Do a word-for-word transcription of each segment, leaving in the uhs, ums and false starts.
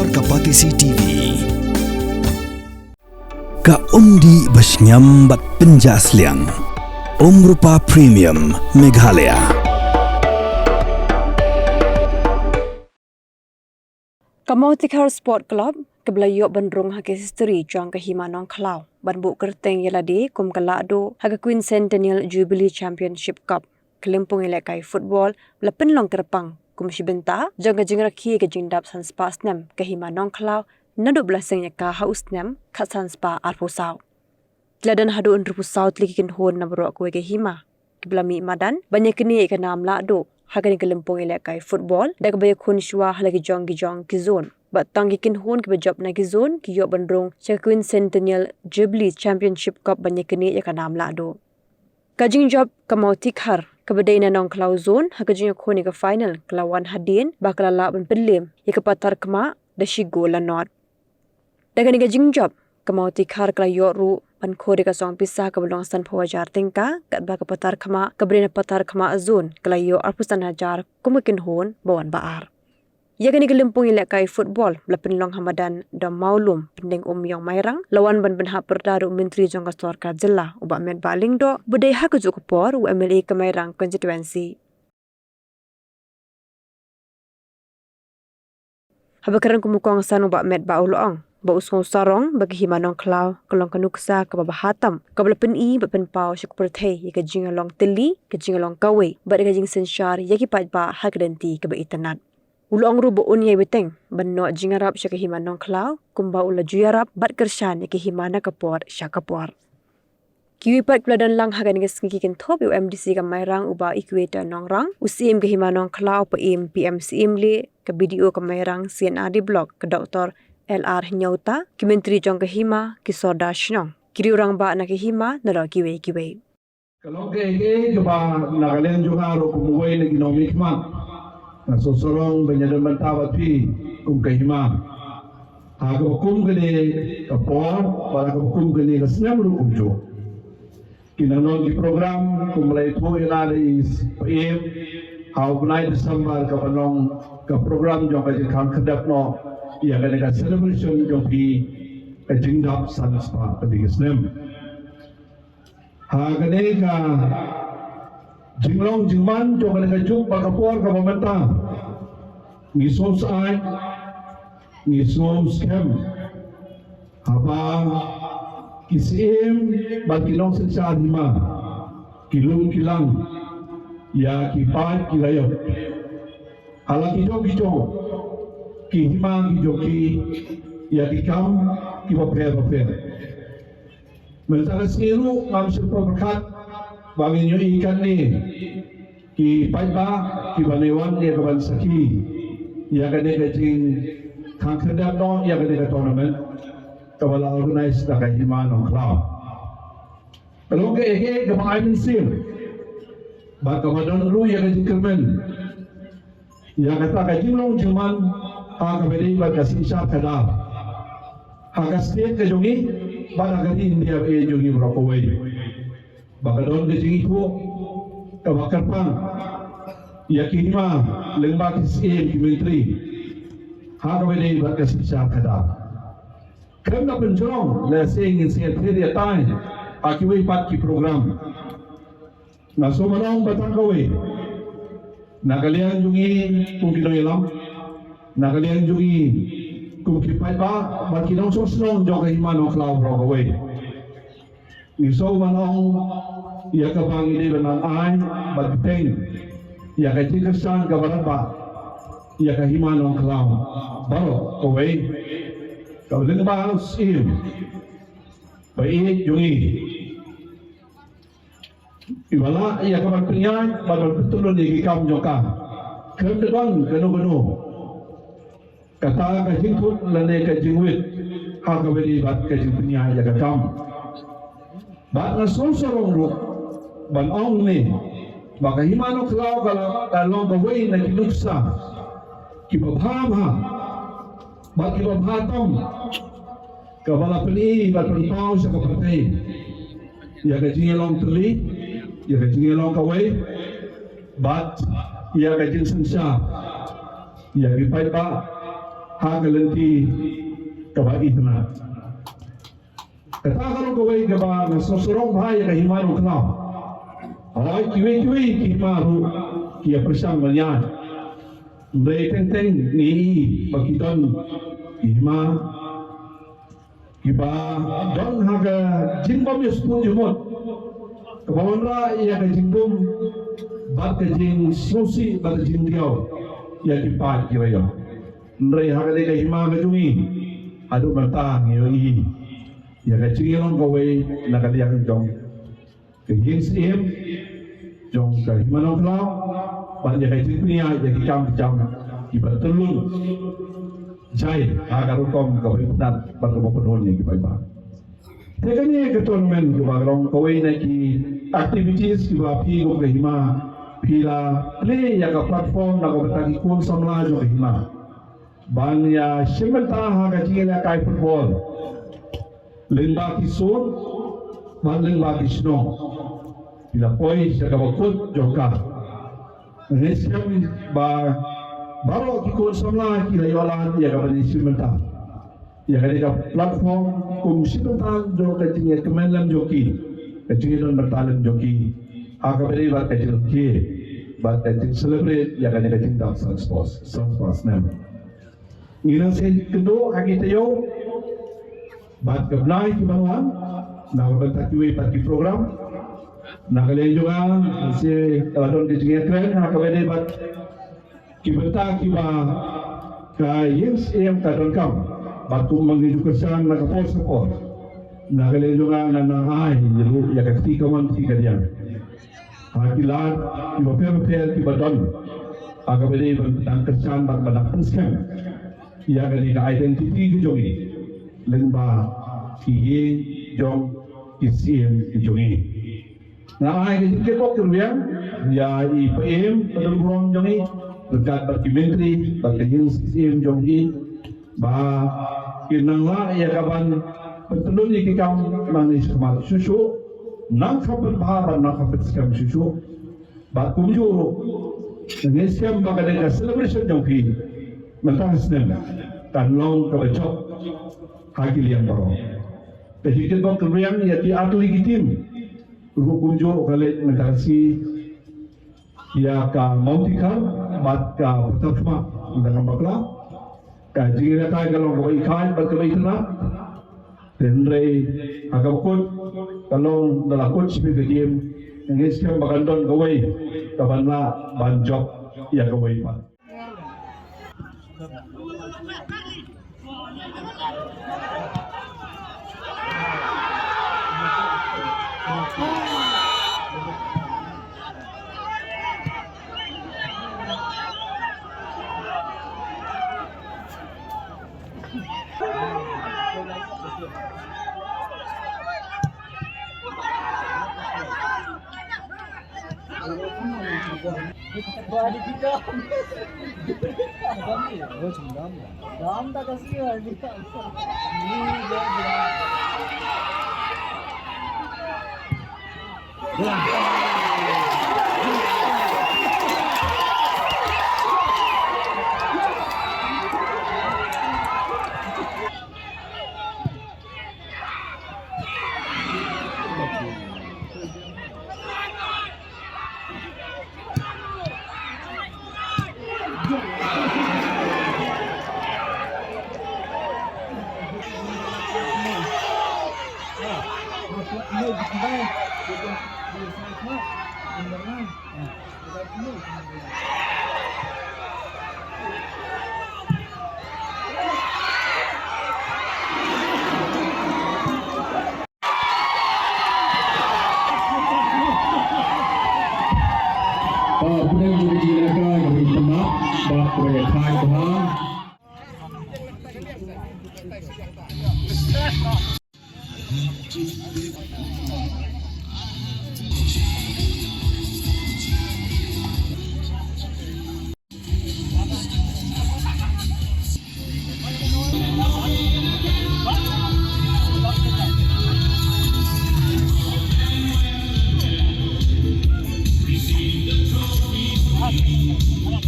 Ka Batesi T V. Ka umdih ba shngiam bad pynjah sliang. Umrupa Premium Meghalaya. Ka Mawtikhar Sport Club, kaba la ïoh ban rung ha ka history jong ka Hima Nongkhlaw ban buh kyrteng ïa lade kum ka lahduh ha ka Quincentennial Jubilee Championship Cup, ka lympung ïalehkai football ba la pynlong kyrpang kum shi bynta jong ka jingrakhe ka jingdap san spah snem ka Hima Nongkhlaw naduh ba la seng ïa ka ha u snem khatsan spah arphew saw. Ki la don haduh hynriewphew saw tylli ki kynhun na baroh kawei ka hima kiba la mih madan ban ïaknieh ïa ka nam lahduh ha kane ka lympung ïalehkai football, da kaba ïakhun shuwa ha la ki jong ki jong ki zone. Bad tang ki kynhun kiba jop na ki zone ki ïoh ban rung sha ka Quincentennial Jubilee Championship Cup ban ïaknieh ïa ka nam lahduh. Ka jingjop ka Mawtikhar kaba dei na Nongkhlaw zone ha ka jingïakhun ïa ka final ka la wan hadien ba ka la lah ban pynlem ïa ka Patharkhmah da shi gol la nod. Da kane ka jingjop ka Mawtikhar ka la ïoh ruh ban khot ïa ka song pisa kaba long sanphew hajar tyngka, katba ka Patharkhmah kaba dei na Patharkhmah zone ka la ïoh arphew san hajar kum ka kynhun ba wan ba ar. Ïa kane ka lympung ïalehkai football ba la pynlong ha madan Dom Mawlum, Pyndengumiong, Mairang, la wan ban pynhap pyrda da u Myntri jong ka Sorkar Jylla, u Bah Metbah Lyngdoh, ba dei ha kajuh ka por u M L A ka Mairang constituency. Haba kren kum u kongsan, u Bah Metbah u la ong ba u sngewsarong ba ka Hima Nongkhlaw ka long ka nuksa kaba bha tam, kaba la pyni bad pynpaw sha ka pyrthei ïa ka jingïalong tylli, ka jingïalong kawei bad ïa ka jingsynshar ïa ki paidbah ha ka lynti kaba itynnad. U la ong ruh ba un ïai bteng ban noh jingïarap sha ka Hima Nongkhlaw kumba u la ju ïarap bad kyrshan ïa ka hima na ka por sha ka por. Kiwei pat kiba la don lang ha kane ka sngi ki kynthup ïa u M D C ka Mairang, u Bah Equator Nongrang, u Syiem ka Hima Nongkhlaw, Paiem P M Syiem Leh, ka B D O ka Mairang, C and R D Block ka Doctor L R Hynñiewta, ki Myntri jong ka hima, ki Sordar Shnong, ki riew rangbah na ka hima, nalor kiwei kiwei. Ka long kaei kaei kaba na ka liang jong nga ruh kum uwei na ki nongmihkhmat, nga sngewsarong ban ïadon bynta bad phi kum ka hima ha kaba kum kane ka por bad ha kaba kum kane ka snem ruh kumjuh. Ki nang long ki program kum la ïathuh ïa nga da i Paiem, ha u bnai December kaba long ka program jong ka jingkhang khyrdep noh ïa kane ka celebration jong phi, ka jingdap san spah tylli ki snem. Ha kane ka jinglong jingman jong kane ka juk bad ka por kaba mynta, ngi sngewsih, ngi sngewskhem haba ki syiem bad ki nongsynshar hima ki lum ki lang ïa ki paid ki la ïoh ha la ki jong ki jong ki hima ki jong ki ïa ki kam kiba pher bapher. Mynta ka sngi ruh ngam shym pat pyrkhat ba ngin ïohi katne ki paidbah kiba ngi wan ïa ka ban sakhi ïa kane ka jingkhang khyrdep noh ïa kane ka tournament kaba la organise da ka Hima Nongkhlaw. Ka long kaei kaei kaba ai mynsiem bad kaba don ruh ïa ka jingkyrmen ïa kata ka jinglong jingman ha kaba ïadei bad ka synshar khadar ha ka state ka jong ngi bad ha ka ri India ba ïeit jong ngi baroh kawei. Ba ka don ka jingithuh kaba kyrpang ïa ki hima lyngba ki syiem ki myntri ha kaba ïadei bad ka synshar khadar. Khlem da pynjrong lehse ngin sa ïathir ïatai ha kiwei pat ki program. Nga sngewbha ban ong ba tang kawei na ka liang jong ngi kum ki nongïalam, na ka liang jong ngi kum ki paidbah bad ki nongshong shnong jong ka Hima Nongkhlaw baroh kawei, ngi sngewbha ban ong ïa kaba ngi dei ban nang ai bad bteng ïa ka jingkyrshan kaba rangbah ïa ka Hima Nongkhlaw baroh kawei. Kaba lyngba u Syiem ba ïeit jong ngi, iba lah ïa ka ban pynïaid bad ban pyntylun ïa ki kam jong ka. Khlem da don kano kano kata ka jingthut lane ka jingwit ha kaba ïadei bad ka jingpynïaid ïa ka kam. Bad nga sngewsarong ruh ban ong ne ba ka Hima Nongkhlaw ka la, ka long kawei na ki nuksa kiba bha bha bad kiba bha tam kaba la pyni bad pynpaw sha ka pyrthei ïa ka jingïalong tylli, ïa ka jingïalong kawei bad ïa ka jingsynshar ïa ki paidbah ha ka lynti kaba itynnad. Kata ka long kawei kaba nga sngewsarong bha ïa ka hima Nongkhlaw. Hooid, kiwei kiwei ki hima ruh ki ïa pyrshang ban ïaid. Hynrei teng teng ngi i ba ki don ki hima kiba don ha ka jingbym ïasngewthuh jingmut kaba wanrah ïa ka jingbym bad ka jingsngewsih bad ka jingdiaw ïa ki paid ki raiot. Hynrei ha kane ka hima ka jong ngi haduh mynta ngi ïohi ïa ka jingïalong kawei na ka liang jong ka ïing syiem jong ka hima Nongkhlaw bad ïa ka jingpynïaid ïa ki kam ki jam kiba tyllun jai ha ka rukom kaba itynnad bad kaba pynhun ïa ki paidbah. Te kane ka tournament kaba long kawei na ki activities kiba phi kum ka hima phi la plie ïa ka platform na ka bynta ki khun samla jong ka hima ban ïa shim bynta ha ka jingïalehkai football lyngba ki sur bad lyngba ki shnong. Phi la poi sha kaba kut jong ka. Nga ngeit skhem ba baroh ki khun samla ki la ïoh lad ïa ka ban ïa shim bynta ïa kane ka platform kum shi bynta jong ka jingïakmen lem jong ki, ka jingïadon bynta lem jong ki ha kaba ïadei bad ka jingïalehkai bad ka jingcelebrate ïa kane ka jingdap san spah, san spah snem. Ngi nang sa ïakynduh ha ki taïew bad ka bnai ki ban wan na ka bynta kiwei pat ki program. Na ka liang jong nga, sa ka la don ka jingïakren ha kaba ïadei bad ki bynta kiba ka ïing syiem ka donkam bad kumba ngi ju kyrshan na ka por sha ka por. Na ka liang jong nga, nga nang ai ruh ïa ka kti kamon kti kadiang ha ki lad kiba pher bapher kiba don ha kaba ïadei ban dang kyrshan bad ban dang pynskhem ïa kane ka identity ka jong ngi lyngba ki ïing jong ki syiem ki jong ngi. Nga ai ka jingkyrkhu kyrwiang ïa i Paiem Padang Burom jong ngi ryngkat bad ki myntri bad ka ïing syiem jong ngi ba kin nang lah ïa ka ban pyntyllun ïa ki kam nangne shakhmat shuh shuh, nang kham pynbha bad nang kham pynskhem shuh shuh. Bad kumjuh ruh nga ngeit skhem ba ka dei ka celebration jong phi mynta ka snem kan long kaba jop ha ki liang baroh. Ka jingkyrkhu kyrwiang ïa ki artylli ki team ruh kumjuh ka leit mynta ka sngi ïa ka Mawtikhar bad ka Pathar Thma. Ynda ngam bakla ka jingïalehkai ka long kaba itynnad bad kaba itynnad. Hynrei ha kaba kut ka long da la kut shiphew ka game. Nga ngeit skhem ba kan don kawei kaban lah ban jop ïa kawei pat.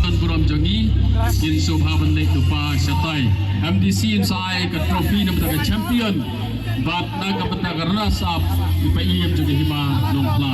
Tan burom jong ngi, kin sngewbha ban Leit lypa shatai. M D C yn sa ai ka trophy na ka bynta ka champion bad na ka bynta ka runners up i Paiem jong ka Hima Nongpla.